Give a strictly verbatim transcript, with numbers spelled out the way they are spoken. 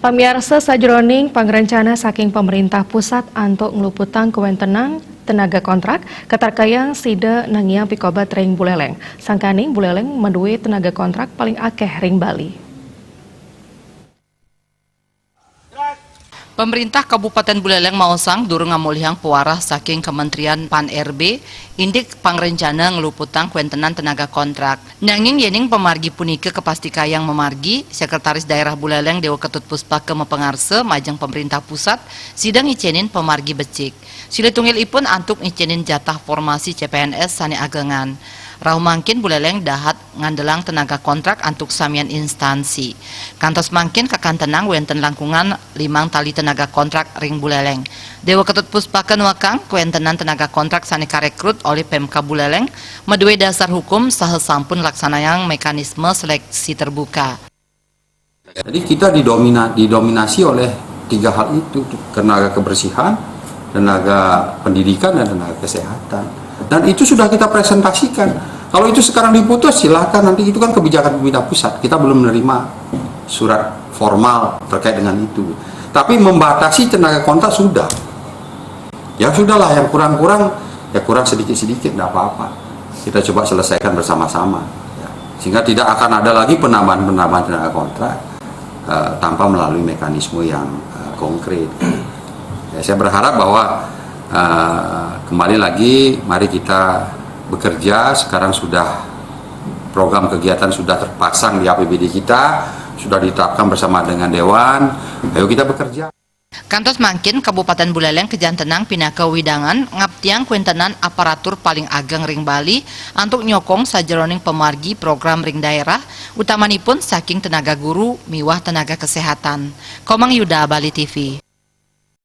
Pamiarsa, sajroning pangrencana saking pemerintah pusat antuk ngluputang kawéntenan tenaga kontrak, katarkayang sida nangiang pikobet ring Buleleng. Sangkaning Buleleng madué tenaga kontrak paling akéh ring Bali. Pemerintah Kabupaten Buleleng maosang durung ngamolihang pawarah saking Kementerian Pan R B indik pangrencana ngluputang kawéntenan tenaga kontrak. Nanging yéning pamargi punika kapastikayang mamargi, Sekretaris Daerah Buleleng Déwa Ketut Puspaka mapangarsa majeng pemerintah pusat sida ngicénin pamargi becik. Silih tunggilipun antuk ngicénin jatah formasi C P N S sané agengan. Rauh mangkin Buleleng dahat ngandelang tenaga kontrak antuk samian instansi. Kantos mangkin kakantenang wénten langkungan limang tali tenaga kontrak ring Buleleng. Déwa Ketut Puspaka nuekang, kawéntenan tenaga kontrak sané karekrut olih Pemkab Buleleng madué dasar hukum saha sampun nglaksanayang mékanisme seleksi terbuka. Jadi kita didomina-, didominasi oleh tiga hal itu, tenaga kebersihan, tenaga pendidikan, dan tenaga kesehatan. Dan itu sudah kita presentasikan. Kalau itu sekarang diputus, silahkan, nanti itu kan kebijakan pemerintah pusat. Kita belum menerima surat formal terkait dengan itu. Tapi membatasi tenaga kontrak sudah. Ya sudahlah, yang kurang-kurang, ya kurang sedikit-sedikit, nggak apa-apa. Kita coba selesaikan bersama-sama. Ya. Sehingga tidak akan ada lagi penambahan-penambahan tenaga kontrak, eh, tanpa melalui mekanisme yang, eh, konkret. Ya, saya berharap bahwa, eh, kembali lagi, mari kita bekerja. Sekarang sudah program kegiatan sudah terpasang di A P B D kita, sudah ditetapkan bersama dengan Dewan. Ayo kita bekerja. Kantos mangkin, Kabupaten Buleleng kajantenang pinaka wewidangan ngaptiang kawéntenan aparatur paling ageng ring Bali antuk nyokong sajeroning pamargi program ring daerah, utamanipun saking tenaga guru miwah tenaga kesehatan. Komang Yuda, Bali T V.